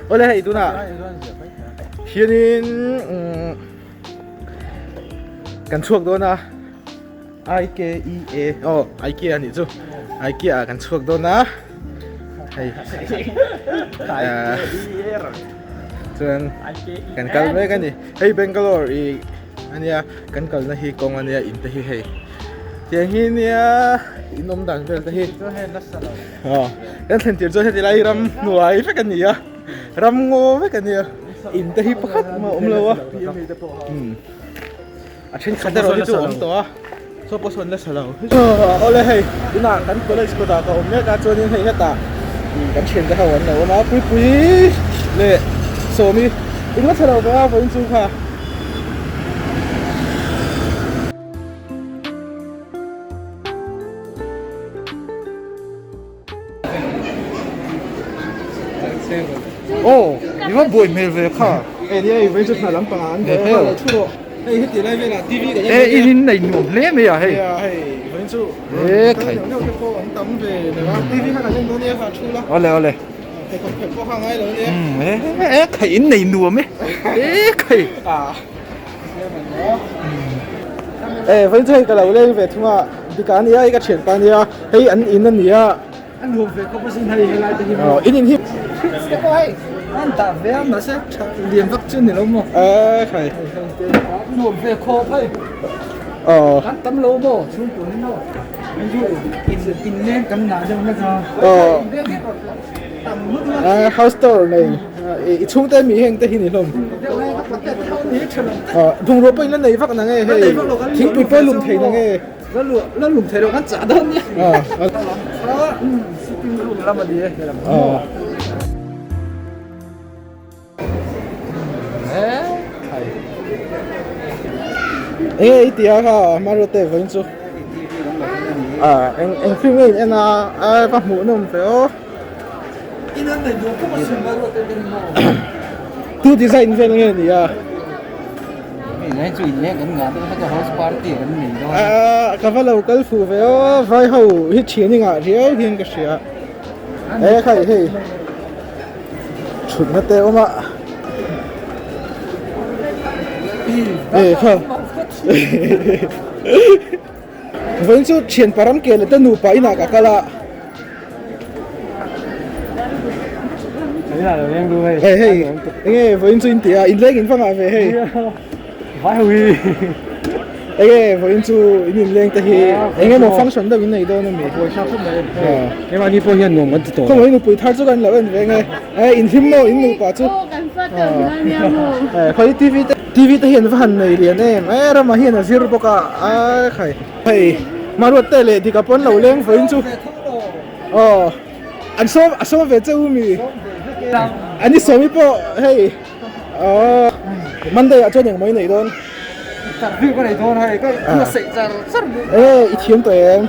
Awle hei tunah hianin kan chhuak dawn a IKEA aw IKEA anih chu IKEA ah kan chhuak dawn a hei chuan kan kal mek a ni hei Bangalore ih ania kan kalna hi kawng ania in te hi hei tiang hi nia in awm dan vel te hi aw kan thlen tir chuan heti lai ram hnuai vek a ni a ram ngaw vek a nia in te hi pakhat mah a awm lo a a thenkhat erawh hi chu a awm tawh a saw pawh sawn nasa lo awle hei tunah kan college kawtah ka awm mek a chuanin hei hetah kan thiante ho an lo awm a puipui leh sawmi in la thla lo ve a vawiin chu kha. Aw i va buai hmel ve kha. Hei nia i vawiin chu hna lampang ah an buai a lo thu rawh hei heti lai velah TV kan en E in in nei nuam hle mai a hei. Nia hei vawiin chu E khai. Neuh neuh te pawh an tam ve neuh a TV kha kan en dawn nia kha thu la. Awle awle. Pheikhawk phelh pawh kha a ngai lo ania. E khai in nei nuam e. E khai. E vawiin chu hei ka lo leng ve thung a dika ania hei ka thianpa ania hei an in ania. A nuam ve khawp asin hei helai te hi maw. In in hi fridge te pawh hei an dah ve a mahse tha lian vak chu ni lo maw. E khai. Nuam ve khawp hei. Aw. Kan tam lo maw chhungkua hi maw. In in leng kan ngah deuh hlek a. Aw. House tour nei i chhungte mi heng te hi ni hlawm. Aw bungrua pawh in la nei vak na nge hei thingpui pawh lum thei na nge. La luah la lum thei lo kan chah dawn nia. Kha sitting room lam a ni e helam hi maw. Enge i tia kha Marote vawiin chu eng eng film nge in en a a va hmuh nawm ve aw. Tu design vel nge ni a. Ka va lo kal fuh ve aw vai ho hi thian i ngah riau hian ka hria e khai hei thutna te awm a e kha vawiin chu thian param ke leh te nupa inah ka kal a. Hei hei enge vawiin chu in ti a inleng in va ngah ve hei enge vawiin chu in inleng te hi enge maw function deuh in nei dawn ami keimahni pawh hian nuam kan ti tawh khawngaih nupui thar chu kan lo en ve nge e inhlim maw in nupa chu khawi tv te tv te hian va han nei lian em e ramah hian a zir bawk a a khai hei Maruat te leh Dika pawn lo leng vawiin chu aw an sawm a sawm ve che u mi an i sawmi pawh hei aw Monday ah chuan engmaw i neih dawn interview ka nei dawn hei ka a seih char char e i thiam tawh em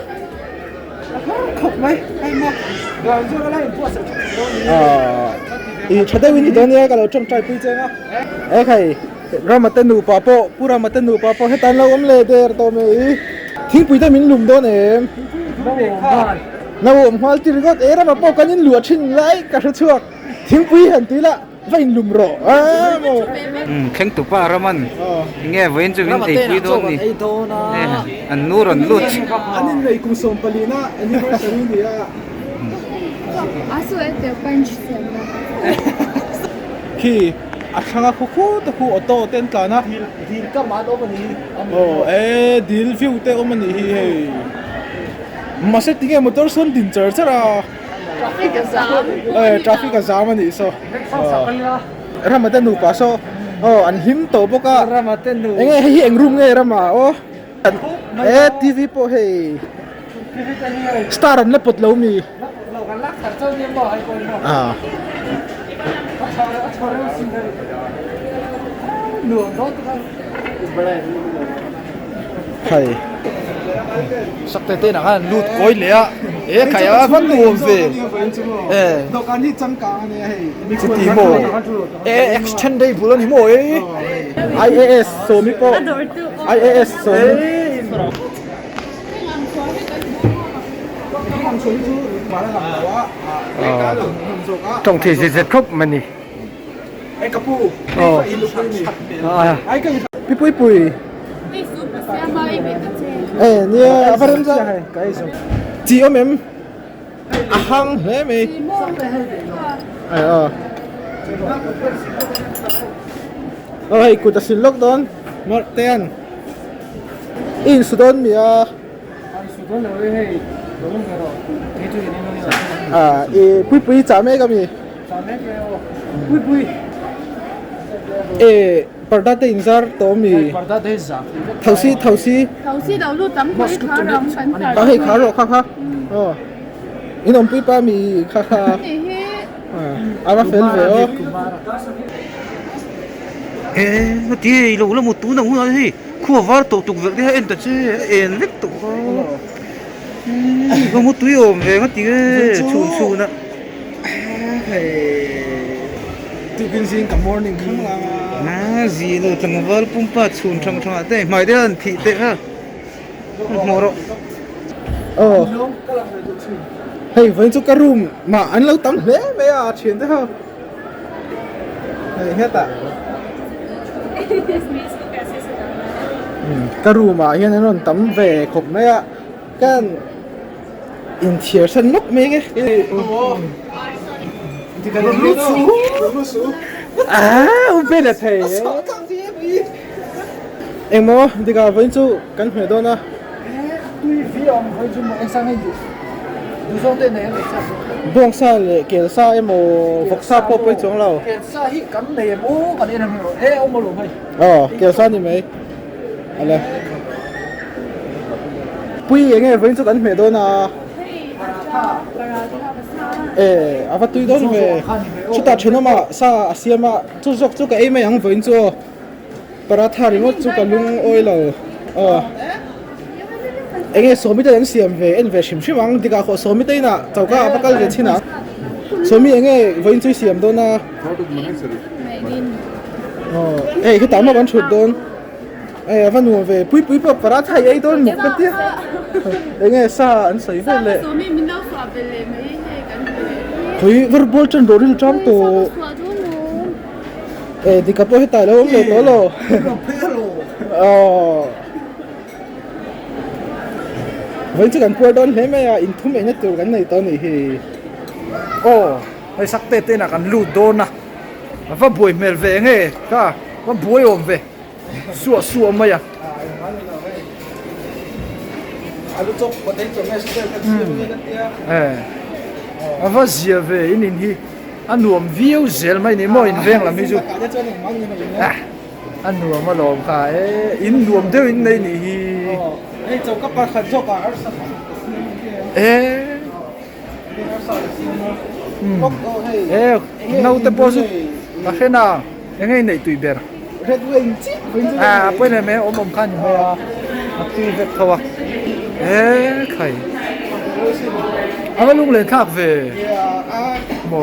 khawp mai hei maw dan chu ka la inbuatsaih tha thei dawn ni i tha deuhin i dawn nia ka lo tawngtai pui cheng a e khai Rama te nupa pawh Pu Rama te nupa pawh heta an lo awm leh der tawh mai. Thingpui te min lum dawn em? No awm nghal ti ringawt e Rama pawh kan in luah thin lai ka hre chhuak. Thingpui han tui la va in lum rawh a maw. Thleng tupa Raman enge vawiin chu min eipui dawn ni an nu rawn lut. An innei kum 14 a anniversary ni a. Khi. A thlanga khu khu te khu auto te an tlan a. Dil kam an awm a ni. Aw e dil view te awm a nih hi hei. Mahse tinge motor sawn din char char a. Traffic a zam. E traffic a zam a nih saw. Rama te nupa saw aw an hlim tawh bawk a. Rama te nu. Enge hei hi eng room nge Rama aw. E TV pawh hei. Star an la pawt lo mi. Ah. Hei. Sakte te nak an lut kawi leh a e khai a va nuam ve e dawhkan hi changkang a nia hei chuti maw e extendable a ni maw e IAS sawmi pawh IAS sawmi Tawng thei zet zet khawp mai a ni. Aw. Pi pui pui. E nia a va rem zang. Chi awm em? A hang hle mai. Ai aw. Aw hei kut a sil lawk dawn. Mawrh te an. I insu dawn mi a? Ah i pui pui chah mek a mi? E parda te inzar tawh mi? Thosi thosi. A hei khar rawh kha kha. Aw in awmpui pa mi kha kha. A va fel ve aw. E heti hei lo la mut tun ang hunah hei Khua var tawh tukverh te kha en ta che a en vek tawh kha ka mu tui awm ve nga ti nge chhun chhun a. Tukin zing ka morning khang lang a. A zi lo tlangval pumpa chhun thang thang ah te hmai te han thih teh kha hmuh rawh. Aw hei vawiin chu ka room mah an lo tam hle mai a thian te ho. Hei hetah ka room ah hian an rawn tam ve khawp mai a ka inthiar san lawk mai nge engmaw dikah vawiin chu kan hmeh dawn a. Bawngsa leh kelsa emaw vawksa pawh pawi chuang lo. Aw kelsa ni mai. Ala. Pui enge vawiin chu kan hmeh dawn a. E a va tui dawn ve. Chutah thenawmah sa a siam a chu zawk chu ka ei mai ang vawiin chu aw. Paratha ringawt chu ka lung awi lo aw. Enge Sawmi te an siam ve en ve hrim hrim ang tikah khaw Sawmi te inah choka a va kal ve chin ang. Sawmi enge vawiin chu i siam dawn a. Aw hei hetah maw kan thut dawn. Hei a va nuam ve pui pui pawh paratha i ei dawn muk ka tia. Enge sa an sawi vel leh. Khawi var bual tan rawh ril tang tawh. E dika pawh hetah alo awm leh tawh lo. Aww. Vawiin chu kan puar dawn hle mai a, inthum eina tur kan nei tawh a nih hi. Aw, hei sak te te inah kan lut dawn a, a va buai hmel ve nge kha, va buai awm ve suah suah mai a. A va zia ve in in hi. A nuam viau zel mai ni maw in veng lam hi chu a nuam alawm kha e in nuam deuh in nei nih hi e e naute pawh chu ka hre na eng nge neih tui ber a pawi leh mai awm awm kha a ni mai a a tui vek tho a e khai a va lung len thlak ve maw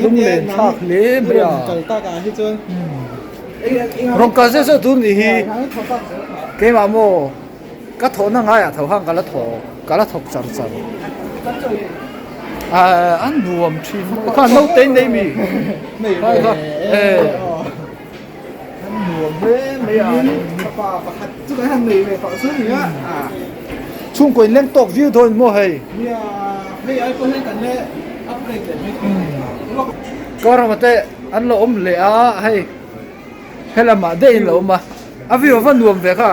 lung len thlak hle mai a rawn kal zeuh zeuh tur nih hi keimah maw ka thawhna ngaiah tho khan ka la thaw ka la thawk char char ah an nuam thin kha naute in nei mi kha e an nuam hle mai a chhungkaw in leng tawk viau dawn maw hei kawrama te an la awm leh a hei. Helamah daih in lo awm a, a view a va nuam ve kha.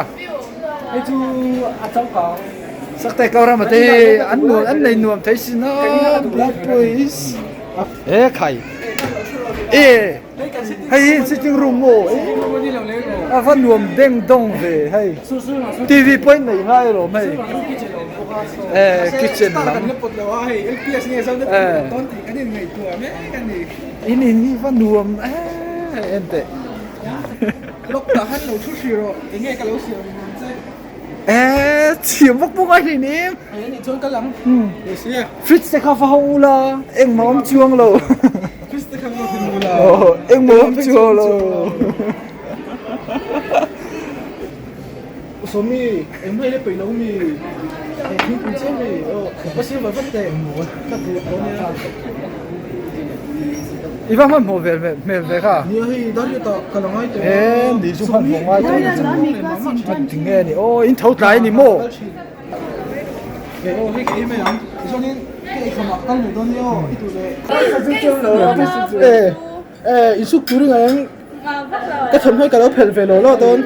Hei chu a changkang. Sakte ko rama te hi an nuam an nei nuam thei sin a Blackboys. E khai. E hei hi sitting room maw a va nuam deng dawng ve hei. TV pawh in nei ngai alawm hei. E kitchen lam. In in hi va nuam em em teh. Lawk tah han lo thu hrih rawh, eng nge ka lo siam nuam che. Eee chhiam vak bawk a hei nih. Hei anih chuan ka lang. Fridge te kha va ho ula engmah awm chuang lo. Fridge te kha va ho ula. Engmah awm chuang lo. Sawmi engmah ila peih lo mi. Thingpui chiah mi. Aw ka siam ve vat teh. Ka duh tawh nia. I va hmanhmawh vel hmel ve kha. Nia hei dar hi tah ka la ngai tawh a. E ni chu hmanhmawh ngai tawh a ni chu. Tinge ni aw in tho tlai a ni maw? E aw hei ka ei mai ang tichuanin ka ei khamah kal mai dawn nia aw i duh leh. E e insuk tur i ngai ang ka thawmhnaw hi ka lo phelh ve lo lo dawn.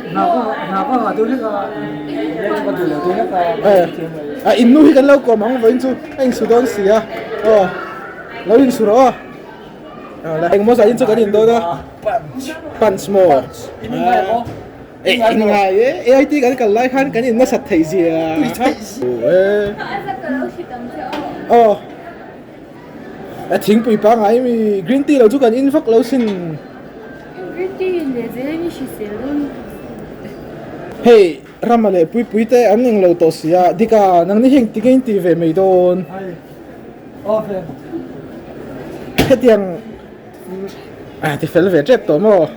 E a in nu hi kan lo kawm ang vawiin chu a insu dawn si a aw lo insu rawh aw. Engmaw zah in chu kan in dawn a punch maw eh in ngai e AIT kan kal lai khan kan in nasat theih zia aw a thingpui pangai mi green tea lo chu kan in vak lo sin Green tea in leh zel in i hrisel dawn hei Rama leh Puipui te an englo tawh sia Dika nangni hi engtik a in tih ve mai dawn. Hetiang a ti fel ve tep tawh maw?